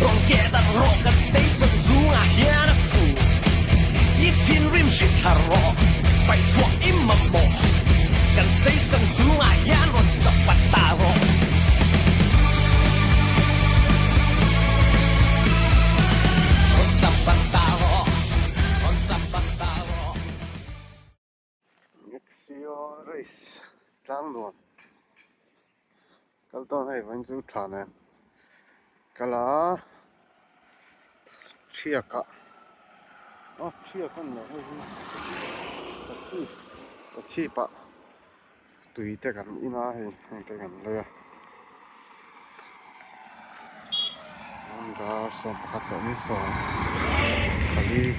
Rawn keh darh rawh kan station chhungah hian a fu. I thinrim hrilh thla rawh, paih chhuah i mamawh. Kan station chhungah hian rawn sapat ta rawh. Rawn sapat ta rawh, rawn sapat ta rawh. Nexio race tlang nuam kal tawn hei vawiin chu tha nen kal a thiak ah aw thiak a ni lo hei hi chhip chhip ah tui te kan in a hei heng te kan lei a dar 11 leh ni 14.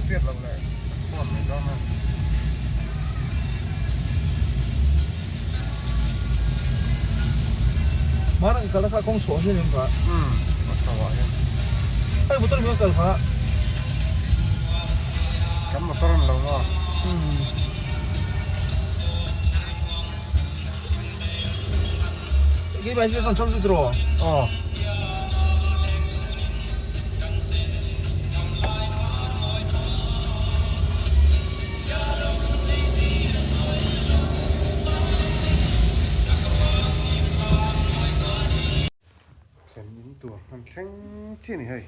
Hriat loh leh phone mai dawn a. Hmar ang kal a kha kawng chhuah hian em kha? Umm a chho ah hian. Hei motor min kal kha. Kan motor an lo maw? Umm. Cái bài sẽ còn trong rồi. Aw. Thlen in tur hman thleng chiah a ni hei.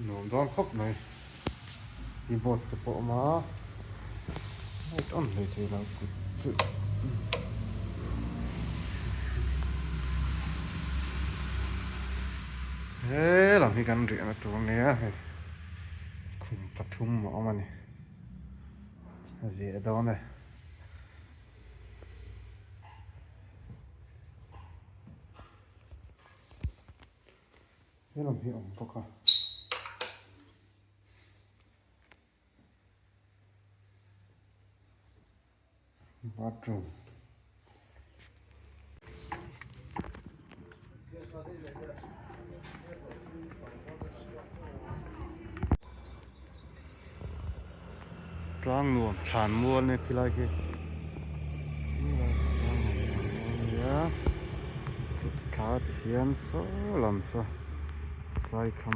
Nuam dawn khawp mai. I boat te pawh a awm a light on hle thei lo kut chu. He lam hi kan riahna tur a nia hei khum pathum a awm a ni a ziah dawn e. He lam hi a awm bawk a. Bathroom. Tlang nuam thlan mual nia khilai khi tlang nuam thlan mual ania chhuk thla ti hian saw lam saw saikham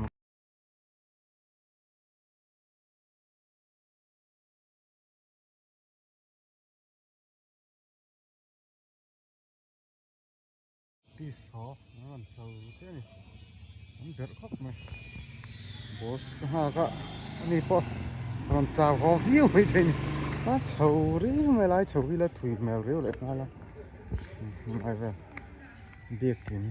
Peace haw an rawn chho chiah a ni an berh khawp mai boss ka nghak a ani pawh rawn chau haw viau mai thei a ni a chho riau mai lai chho hi la thui hmel riau leh nghal a helai vel biakin.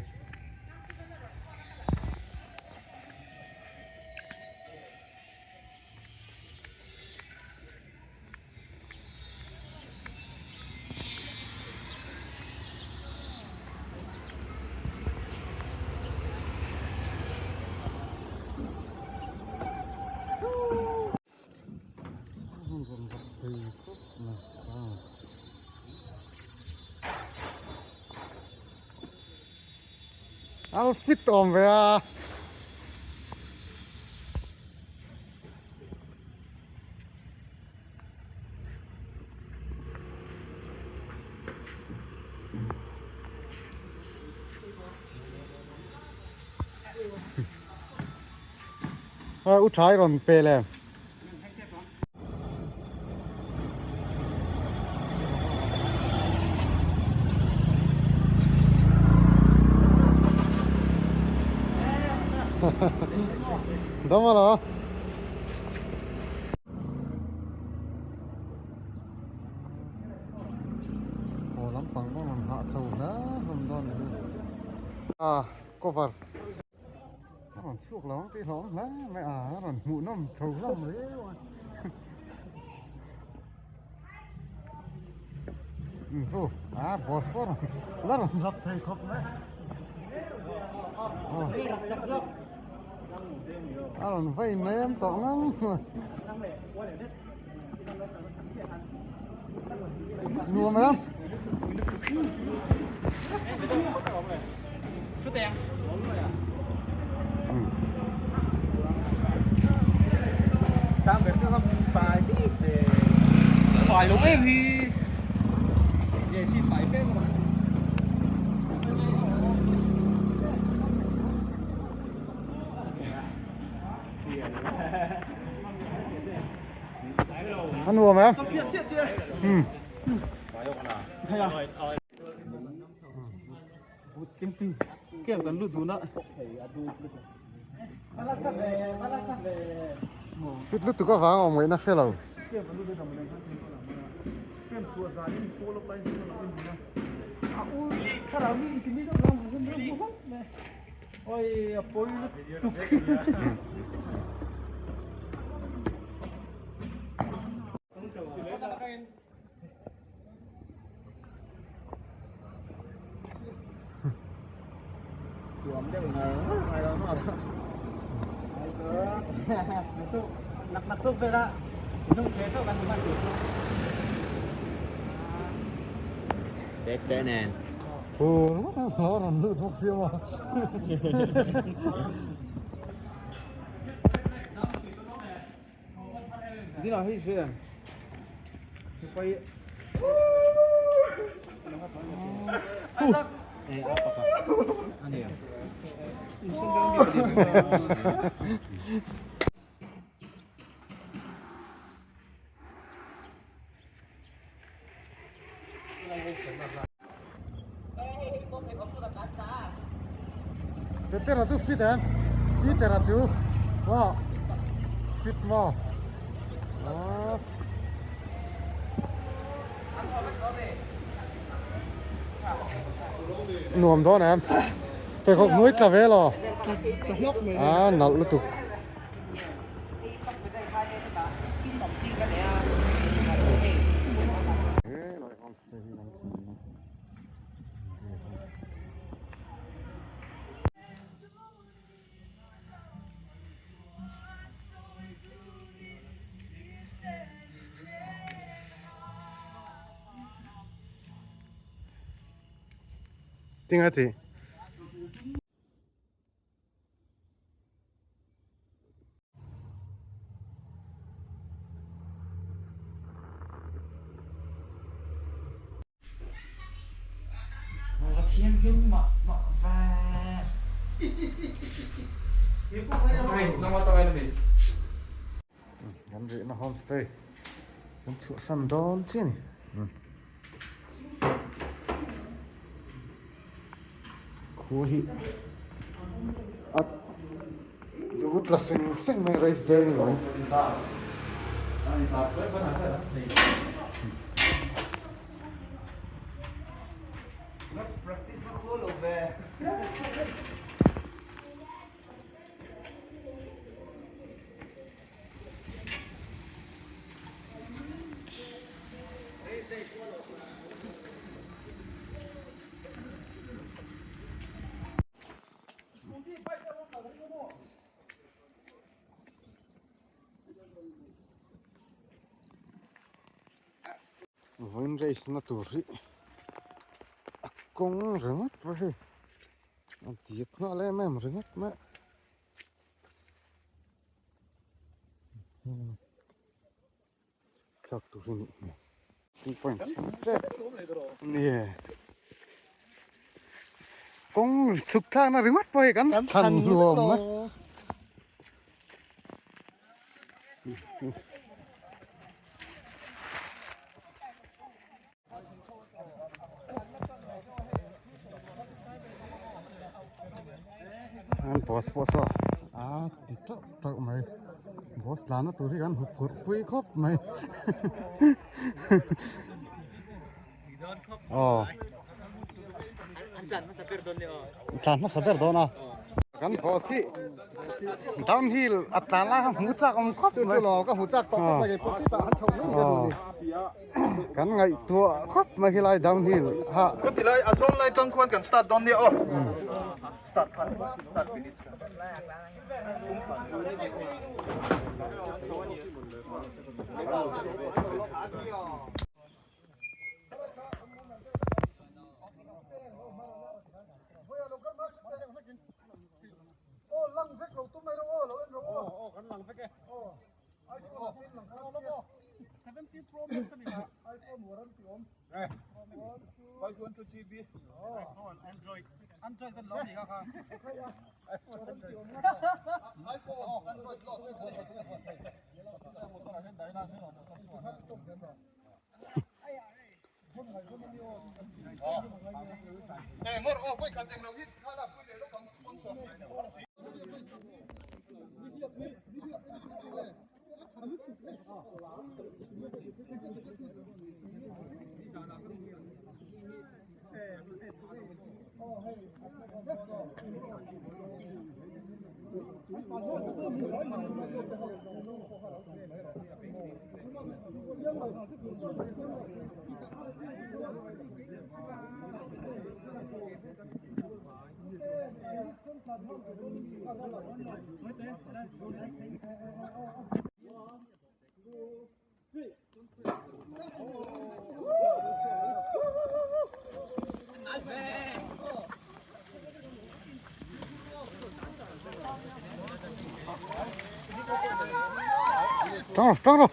Alfit awm ve a. U Thai rawn pe le. Dam alo. Haw lampang pawh rawn hah chho hle hlawm dawn ni hi. A cover a rawn chhuak lo ang tih hlawm hle mai a a rawn hmuh nawm chho hlawm riau a. Hu a boss pawh rawn la rawn rap thei khawp mai. A rawn vei nem tawh ngang mai. Nuam em? A nuam em? Um. Fit lutuk avang awm ngaihna hre lo. Phur rawn lut bawk sia maw. Petera chu fit em Petera chu maw fit maw aw nuam dawn em pheikhawk hnuai tla ve lo a nalh lutuk. Tinga ti. Kan rihna homestay kan chhuahsan dawn chiah a ni. Khua hi a lut la seng seng mai race day ni lo. Vawiin race na tur hi a kawng ringawt pawh hei a diak nghal em em ringawt mai a. Thlak tur hi nih hmel two point tep nie kawng chhuk thlak na ringawt pawh hi kan thlan hluam a. An boss pawh saw a ti teuh teuh mai boss tlan na tur hi kan huphurh pui khawp mai aw tlan hmasa ber dawn a kan boss hi downhill a tlan lai kha hmu chak awm khawp mai ka hmu chak tawh khawp mai keipawh chutah han chhoh mai ka duh ni. Kan ngaihtuah khawp mai helai downhill ha. Ka ti lai a zawn lai tang khuan kan start dawn nia aw. Start khan start finish khan. Tang rawh tang rawh.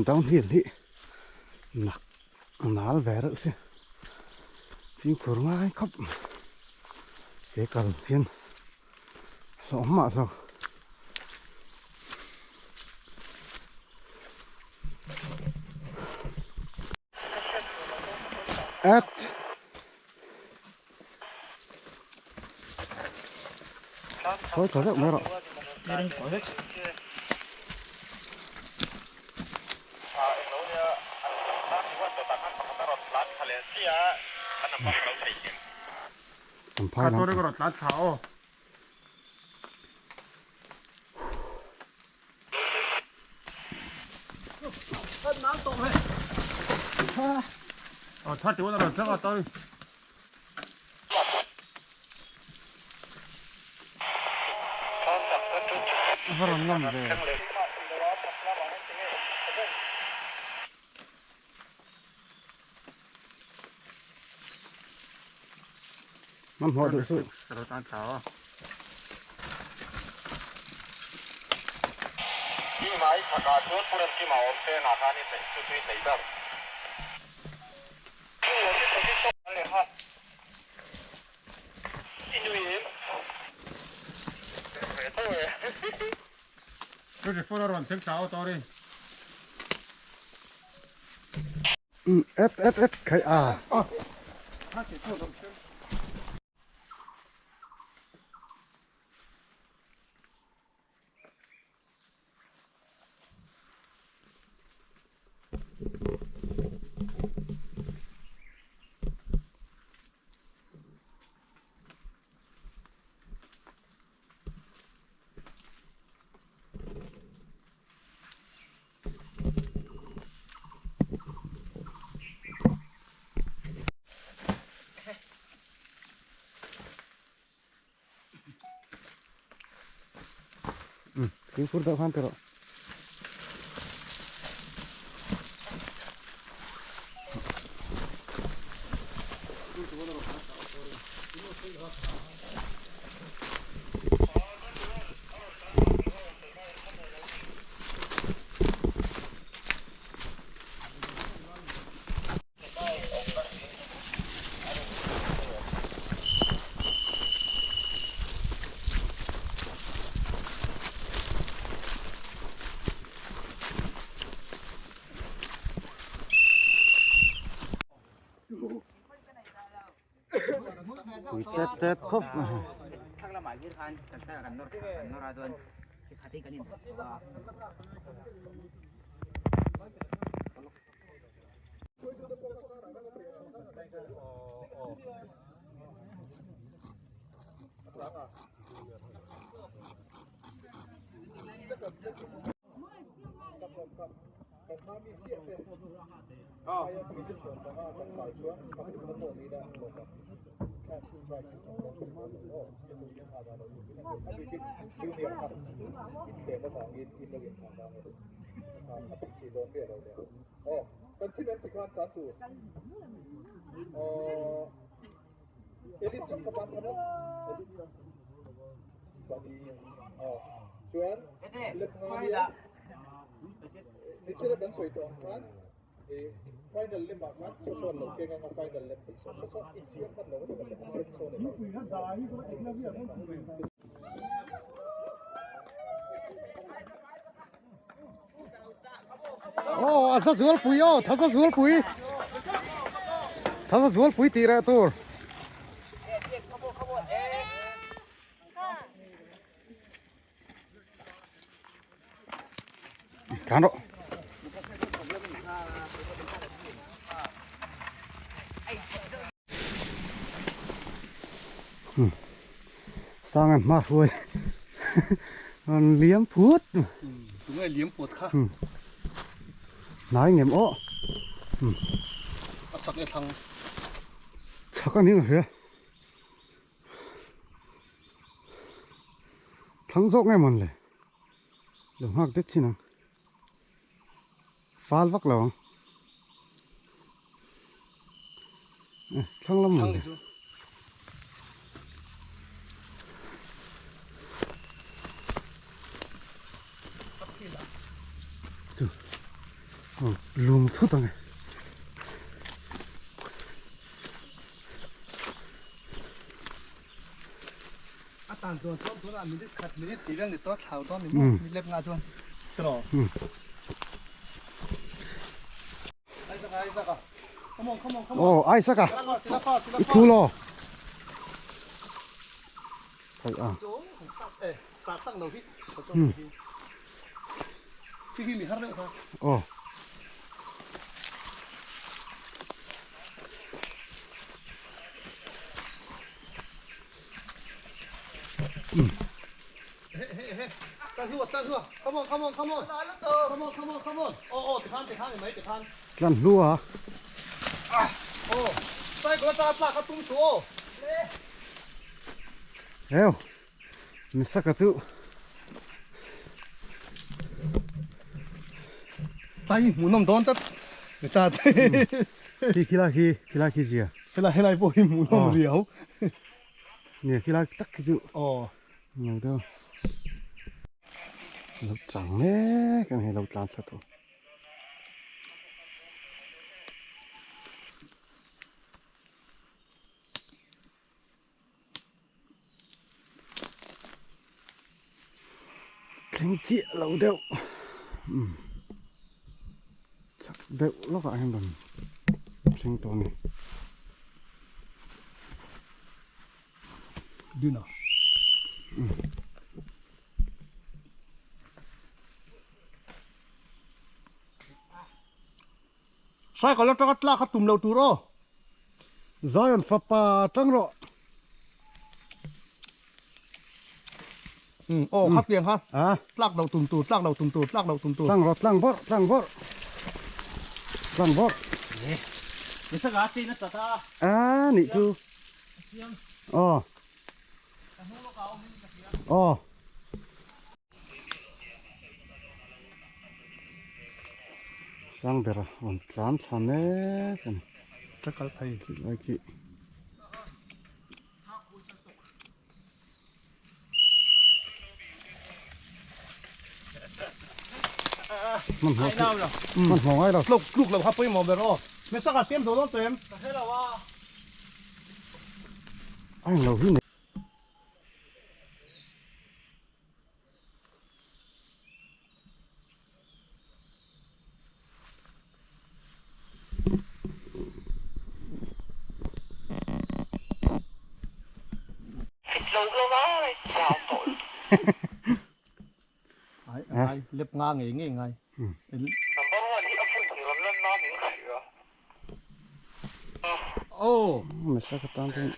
Downhill hi nak nal ve reuh si fimkhur ngai khawp he kal hian hlawm mah zawk. At Sawi tha deuh mai rawh. Champhai lam. Va rawn ngam ve. Hmanhmawh duh suh. Et et et khai a. Fimkhur deuh khan teh rawh. Pui tep tep khawp mai. Aw a za zual pui aw tha za zual pui tha za zual pui tih reh tur. Tlan rawh. Sang an hma hruai an liam phut. Tunge liam phut kha. Hnai ngem aw. A chak e thlang. Chak a ning a hria. Thlang zawk nge mawn le? Lo nghak det chin ang. Fal vak lo ang. Thlang lam mawn le. Chu. Lung thut ang e. A tan chuan chuan tunah minute khat minute tih vel ni tawh thlau dawn ni maw ni lep nga chuan tiraw. Isaac a Isaac a come on come on come on. Oh Isaac a i thu lo. Thai a. Sa tak lo hi. Khi khi mi har deuh kha. Oh. Tlan hlu a. Heo Misaka chu. Tai hmuhnawm dawn tlat ni chat. Khi khilai khi khilai khi zia. Helai helai pawh hi hmuhnawm riau. Nia khilai tak khi chu. Aw. Ngau deuh. Lo chang mek ang hei lo tlan thla tawh. Thleng chiah lo deuh umm chak deuh lawkah hian rawn thleng tawh a ni. Duna. Cycle atanga tlak a tum lo tur aw. Zion fapa tang rawh. Aw khat liang kha tlak lo tum tur tlak lo tum tur tlak lo tum tur. Tlang rawh tlang bawrh tlang bawrh tlang bawrh. A nih chu aw aw. Sang bera rawn tlan thla mek a ni. Ka kal phei. Khilai khi. Hman hmuh hman hmuh ngai lo. Tluk tluk lo kha pawimawh ber aw. Hmeichhia siam zo dawn tawh em? Ka hre lo a. A englo hi ni. Ai ngai lep nga ngei ngei ngai. Mesa ka tan chuan.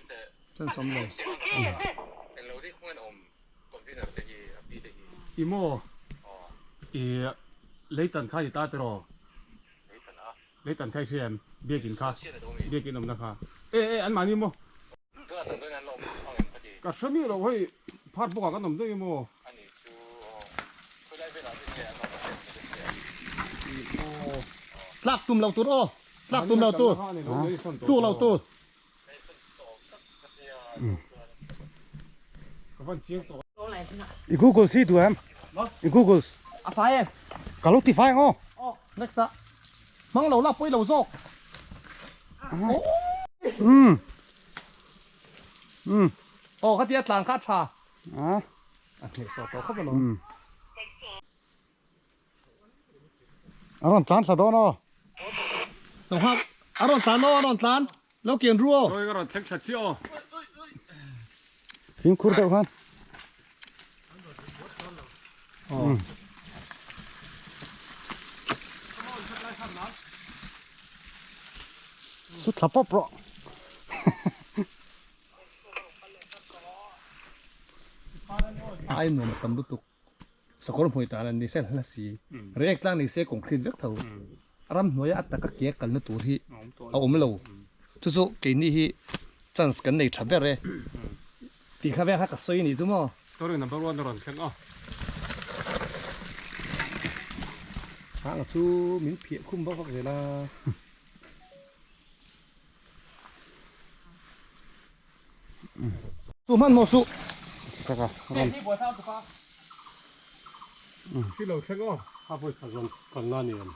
I maw i leitan kha i ta tiraw? Leitan kha i hria em? Biakin kha biakin awmna kha e e an mahni maw? Ka hre miah loh hei phat bawkah kan awm daih emaw? Tlak tum lo tur aw tlak tum lo tur tluk lo tur. I Google si duh em? I Google. A fai em? Ka lo ti fai ang aw. Next ah hmang lo la pawi lo zawk. Umm. Umm. Aw khatia tlan kha a tha. A. A hnehsawh tawh khawp alawm. Umm. A rawn tlan thla dawn aw. Lo nghak a rawn tlan aw a rawn tlan lo kian ru aw. Oi ka rawn thleng thla chiah aw. Fimkhur deuh khan. Umm. Su thla pawp rawh. Ai nuam a tam lutuk. Sakawr hmui tan an ni se hla si. React tlang ni se concrete vek tho. Ramhnuaia a taka ke kalna tur hi a awm lo. Chu chu keini hi chance kan nei tha ber e. Tih kha vel kha ka sawi a nih chu maw. Story number one a rawn thleng a. Hang chu min phiah khum vak vak zel a. Chu hmanhmawh suh. Saka rawn. Khi lo thleng aw. A vawi khat rawn kalna a ni em?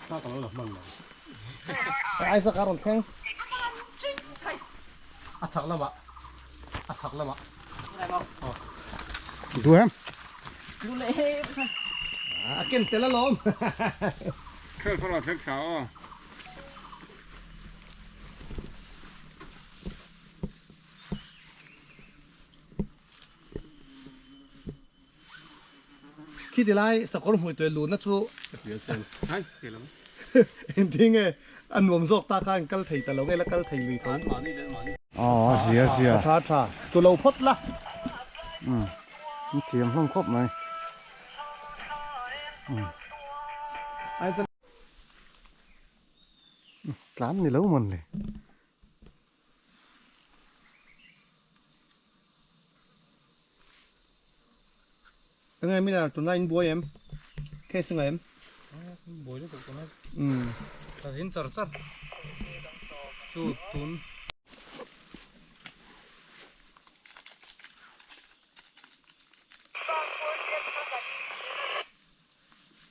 Thla ka lo la hman lo. Ai saka rawn thleng. A chhak lamah. A chhak lamah. Duh em? A ken tel alawm. Khel pawh rawn thleng thla aw. Khi ti lai sakawr hmui tuai lutna chu engtin nge a nuam zawk ta kha an kal thei ta lo nge la kal thei lui tho. Aw a zia a zia. A tha a tha. Tu lo phawt la. Umm an thiam hlawm khawp mai. Umm. Tlan ni lo mawn le. Enge Miller tuna in buai em? Case ngai em? Buai lutuk tuna. Umm. Ka zin char char. Chu tun.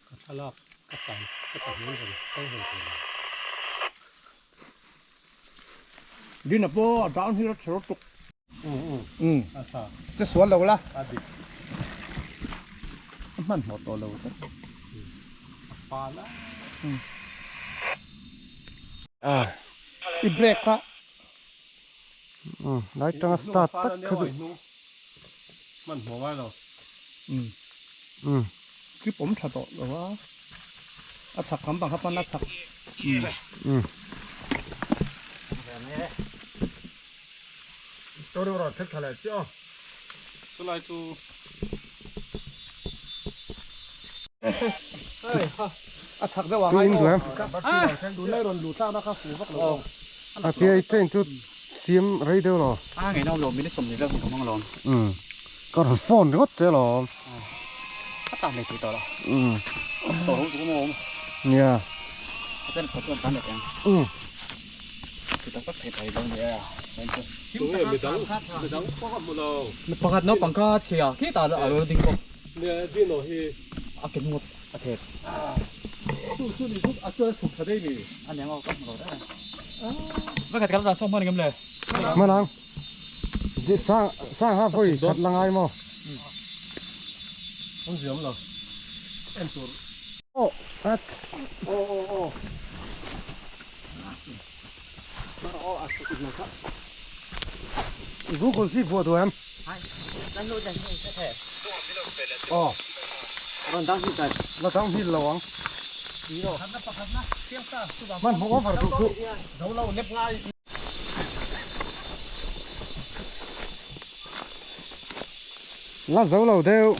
Ka thlalak ka chan ka ta hmel reng kal hlei thei lo. Dina pawh a down hill a tha lutuk. Umm che sual lo la. A dik. A hmanhmawh tawh lo tlat. A pa la. I break kha. Umm lai tanga start tak kha chu. Hmanhmawh ngai lo. Umm. Umm. Khi pawm tha tawh lo a. A chhak kham bang kha pan a chhak. Umm. Story rawn thleng thla leh chiah aw. Chulai chu. A chhak deuh a ngai aw. Tunlai rawn luh tlakna kha fu vak lo aw. A tia i chain chu siam rei deuh lo. A ngei nawm lo minute sawmhnih vel ka hmang alawm. Umm ka rawn phone ringawt che alawm. A tan leh thei tawh lo. Umm. Tawh lo chu maw awm. Nia. A chen khaw chuan tan leh teng. Umm. Ti tak tak thei thei lo ni e a chain chu. Tunge midang midang pawh ka hmu lo. Pakhat naupang kha chhia khitah a lo ding bawk. Nia Dino hi. A ke hnung a thep. Chu chu ni chu a chuan a chhuk tha daih ni. A nia ngaw ka hmu lo reng reng. Vekhat kan la chhuak hman engem le? Hman ang. Sang sang ha vawi khat la ngai maw? Awm zia awm lo. En tur. Aw. Aw aw aw. Google si phuah duh em? Aw. La downhill lo ang. Hmanhmawh over duh suh. La zo lo deuh.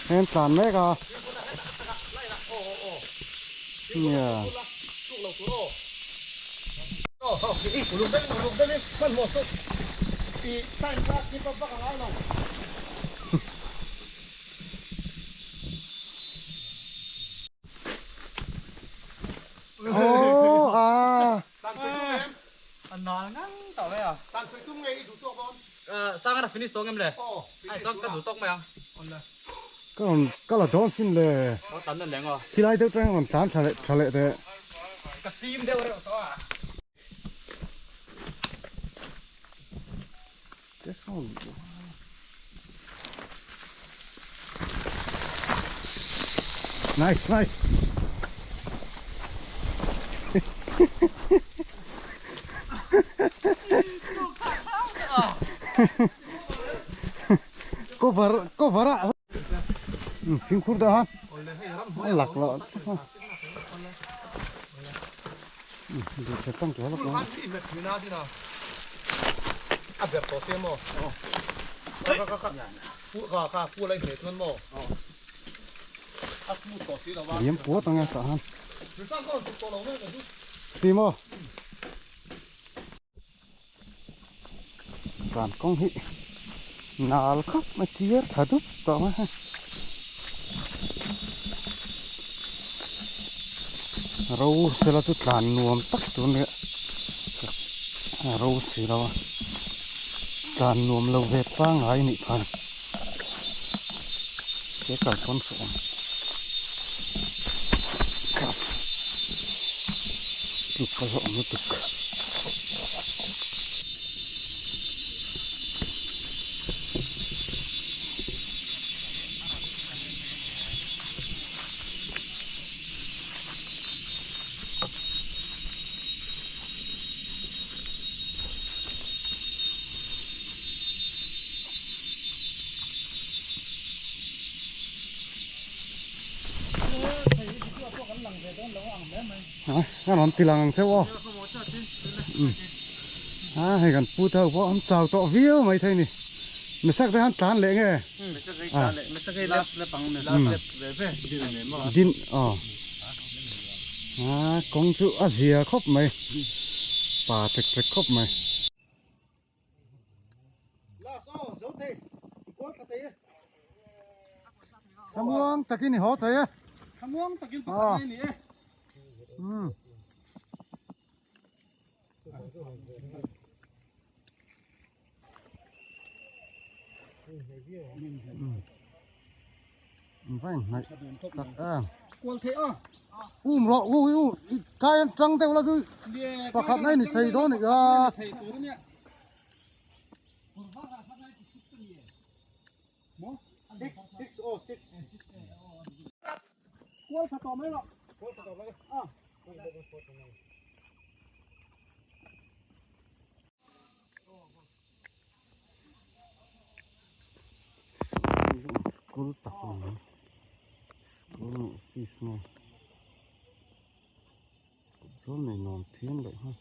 Heng tlan mek a. Nia. Aw a. Ka rawn ka la dawn sin le. Khilai deuh tang rawn tlan tha leh tha leh teh. Nice nice. Cover cover a fimkhur deuh ha a lak loh Liam puat ang e tah han Ti maw Tlan kawng hi nal khawp mai chiar tha dup tawh mai hei ro sela chu tlan nuam tak tur nia ro si lo a tlan nuam lo ve pangngai anih khan he kal pawn hre awm tluk ka zawh lutuk. A rawn ti lang ang cheu aw a hei kan pu te ho pawh an chau tawh viau mai thei ni misak te khan tlan leh nge din aw a kawng chu a zia khawp mai pa tek tek khawp mai. Thlamuang takin i haw thei e. Thlamuang takin pakhat nei ni e. Um. Vai hnaih tak em. Kual thei a. Um rawh u u kai an tang deuh la chu pakhat na i ni thei dawn nih a. Thei tur ania. Kual tha tawh mai rawh. Kual tha tawh mai. Ah. School tak a ni school office nge kawt zawl nei nuam phian leh nghal.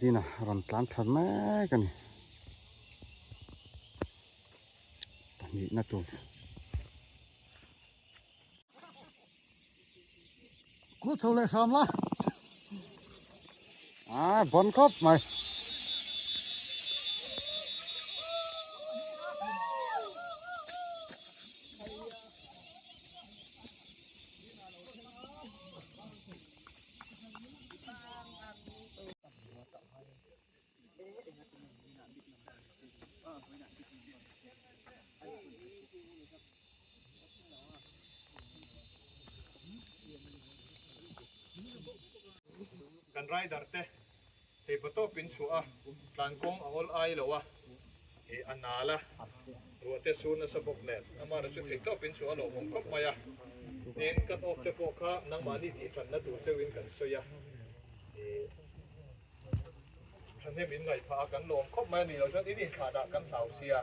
Dina rawn tlan tha mek a ni pahnihna tur. Kul chho leh hram la a bon khawp mai. Kan rider te thei pa tawp in chhuah a, tlan kawng a awl ai lo a. I a nal a, ruah te sur nasa bawk nen amah chu theih tawpin chu a lawmawm khawp mai a. Tin, cut off te pawh kha nangmahni tih tanna tur cheuhin kan sawi a. I thahnem in ngaih phah a, kan lawm khawp mai a nih loh chuan in inthlah dah kan hlau sia.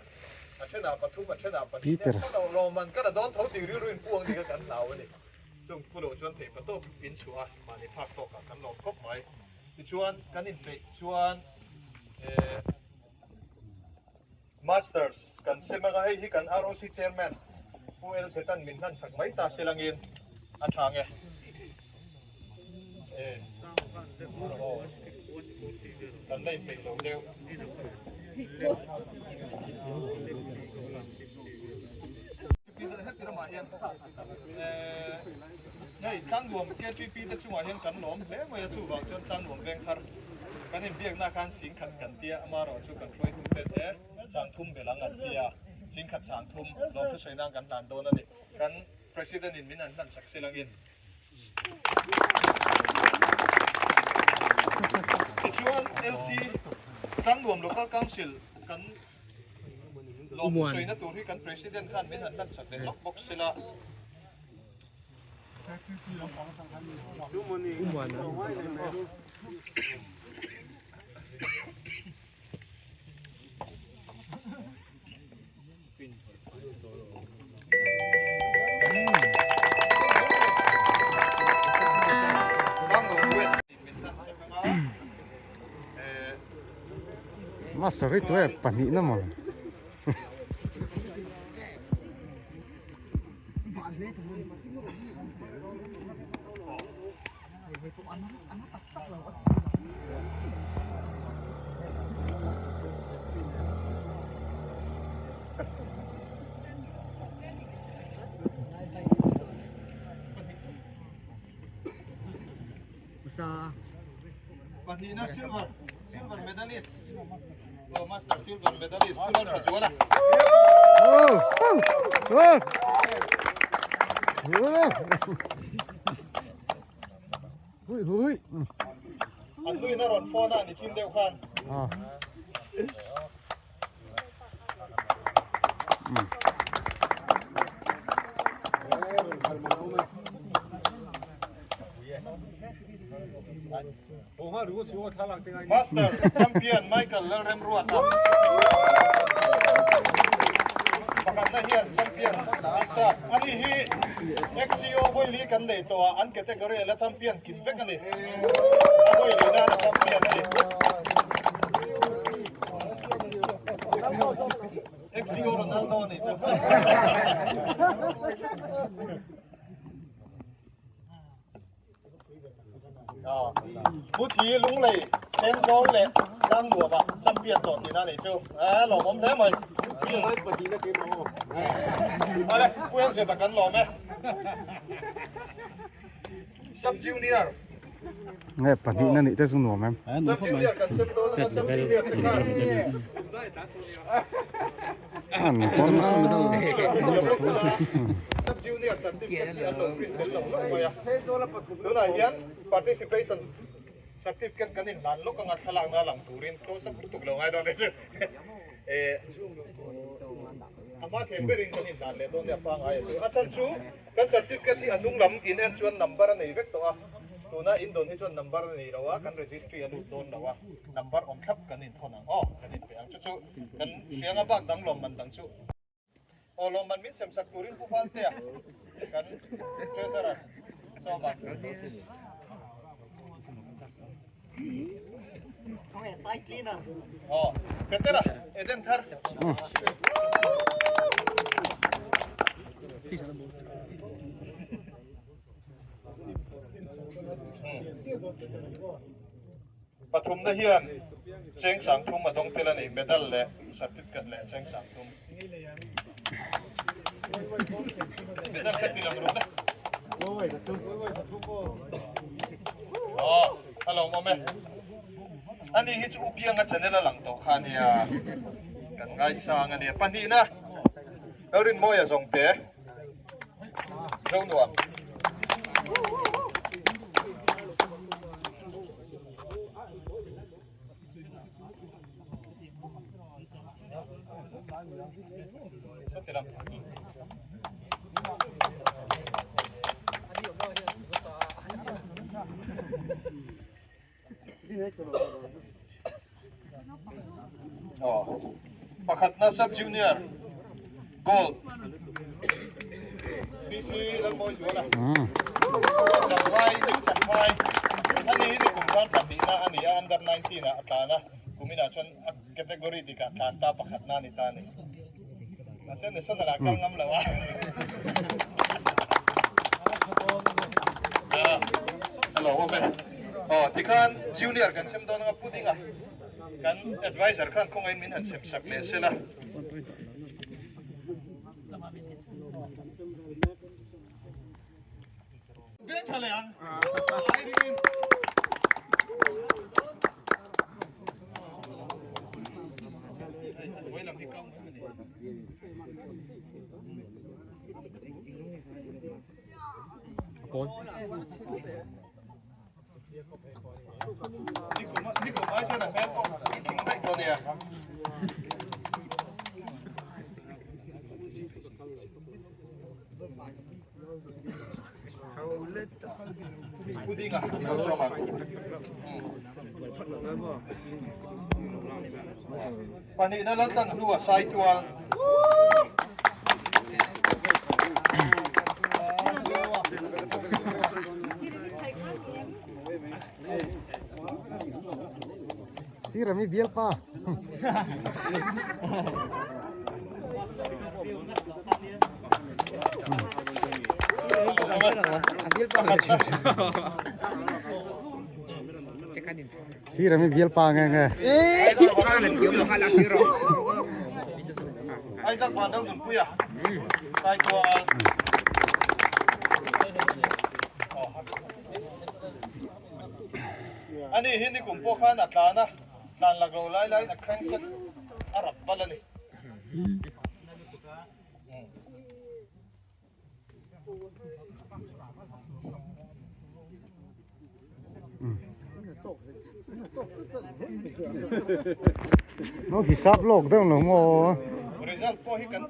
A thenah pathum, a thenah pahnih nen ka lo lawmman ka la dawn tho tih rilru in puang ni kha kan hlau a ni. Chung pu loh chuan theih patawp in chhuah a, mahni phak tawkah kan lawm khawp mai. Tichuan kan inpeih chuan eh. Masters kan sem anga hei hi kan ROC Chairman Pu L Zetan min hlan sak mai ta se langin a tha nge. Kan la inpeih lo deuh. Heti ramah hian hei Tlangnuam KTP te chungah hian kan lawm hle mai a, chuvang chuan Tlangnuam Vengthar kan inbiakna khan singkhat kan tia, amaherawh chu kan hruaitu te te sangthum belh ang an tia, singkhat sangthum lawmthu sawi nan kan hlan dawn a ni. Kan President in min han hlan sak se langin. Tichuan LC Tlangnuam Local Council kan Lawmthu sawina tur hi kan President khan min han hlan sak leh lawk bawk sela. Master hi tuai pahnihna maw Pahnihna silver silver medalist aw master silver medalist Pu Lalthazuala. Hui hui. An nuin a rawn phone a ni chin deuh khan. Master Champion Michael Lalremruata pakhatna hian Champion Lisa ani hi XCO vawi kan nei tawh a an category la champion kim vek a ni a vawi li nan a champion a ni. XCO Ronaldo a ni chu. Muthi Lunglei Thenzawl leh Tlangnuamah champion tawh tihna a nih chu. A lawmawm hle mai. Awle, Pu Elzeta kan lawm e. Sub Junior. Nge pahnih na nih te chu nuam em. Sub Junior kan sem dawn a, Sub Junior te khan. An pawn Sub Junior certificate hi an lo print tel lo hlauh mai a. Tunah hian participation certificate kan inhlan lawk anga thlalakna lang turin close up lutuk lo ngai dawn le chu. A hma thei berin kan inhlan leh dawn nia pangngai a chu. A chhan chu Kan certificate hi a hnung lam in en chuan number a nei vek tawh a, tuna in dawn hi chuan number a nei lo a, kan registry a lut dawn lo a, number awm thlap kan inthawn ang aw, kan inpe ang chu chu kan hrianga bak dang lawmman dang chu aw lawmman min sem sak turin Pu Valtea kan treasurer sawm ang. Aw Petera Eden thar. Pathumna hian cheng sangthum a dawng tel a ni, medal leh certificate leh cheng sangthum. Medal kha ti lang rawh le. Aw, a lawmawm e. Ani hi chu Upianga channel a lang tawh kha a nia, kan ngaisang a nia. Pahnihna. Lalrinmawia zawngte Zonuam. Sawti lam. Pakhatna Sub Junior Gold PC Lalmawizuala Champhai New Champhai ani hi ni kum khan pahnihna a ni a under 19 ah a tlan a kuminah chuan a category dikah tlan ta pakhatna a ni ta a ni mahse national ah kal ngam lo a a lo awm e aw tikhan junior kan sem dawn anga pudding a kan advisor khan kawngaiin min han sem sak leh sela. Beng tha leh ang. Ai ringin. Hei lam hi kau mai a ni. Nikum ai chuan a hmel pawh puitling daih tawh a nia. Pudding a ilo sawm ang. Pahnihna Laltan hnu a sai tual. Sir ami bialpa. Sir ami bialpa nge nge. Isaac Van Dal Nunpuia Saitual. Ani hi nikum pawh khan a tlan a, tlan lak lo lai laiin a crankset a rap bal a ni. No hisap lawk deuh lo maw? Result pawh hi kan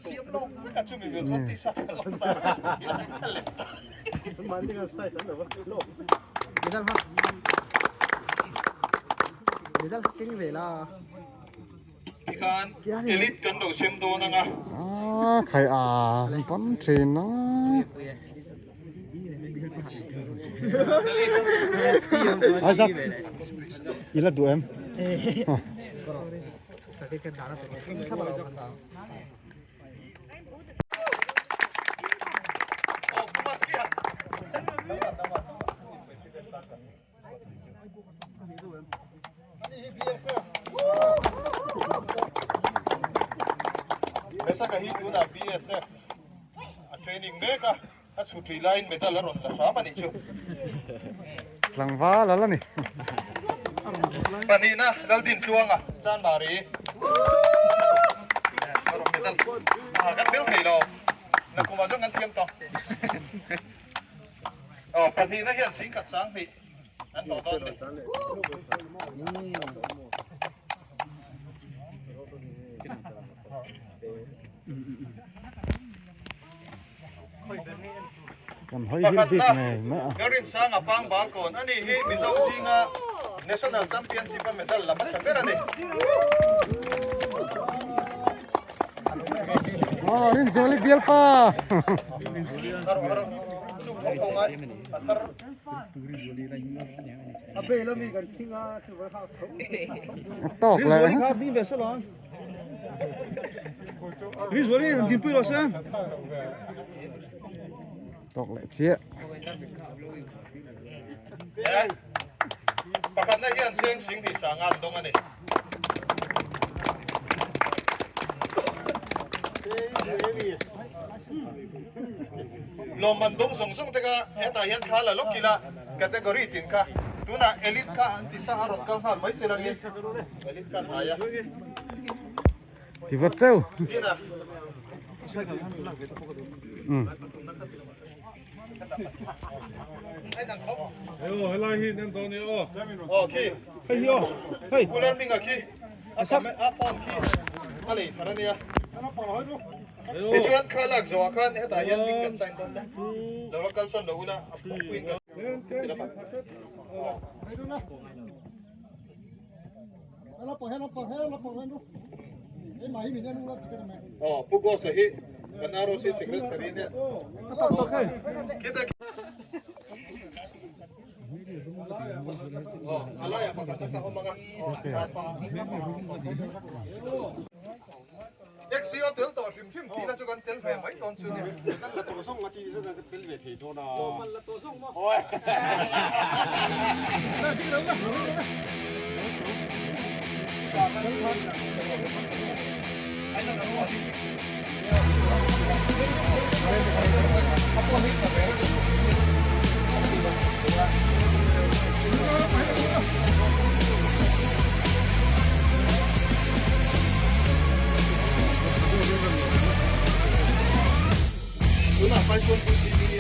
siam lawk vek a chumi ve chuan tisa ka lo tar a lem ta. Tikhan elite kan lo sem dawn ang a. Ah khai a pam thin a. Isaac i la duh em? Mesaka hi tunah BSF a training mek a, a chhutri laiin medal a rawn la hram a nih chu. Tlangval a la ni. Pahnihna Laldintluanga Chanmari a rawn medal a kan fel thei lo, nakumah chuan kan thiam tawh. Aw pahnihna hian singkhat sanghnih an hlawh dawn a ni. Kan hawi hil bik ngei mai a. Lalrinsanga Pangbal kawn a ni hi Mizo zinga National Championship a medal la hmasa ber a ni. Aw Rinzuali bialpa. Tawk leh. Tawk leh chiah. Pakhatna hian cheng sing hnih sanga an dawng a ni. Lawmman dawng zawng zawng te kha hetah hian thla la lawk ila category tin kha tunah elite kha an ti sa a rawn kal nghal mai si rangin elite kha a hnai a. Ti vat cheu. a lei thar a nia. Tichuan kha lak zawhah khan hetah hian hming kan sign dawn nia. Lo la kalsawn lo ula a puiin kan Aw Pu Ghosa hi kan ROC secretary nia. A laiah pakhat a awm ang a. Taxi a tel tawh hrim hrim tihna chu kan tel ve mai dawn chu nia. Kan la tawh zawng a tih chu kan tel ve thei dawn a. Kan la tawh zawng maw? Tunah 5.2 cm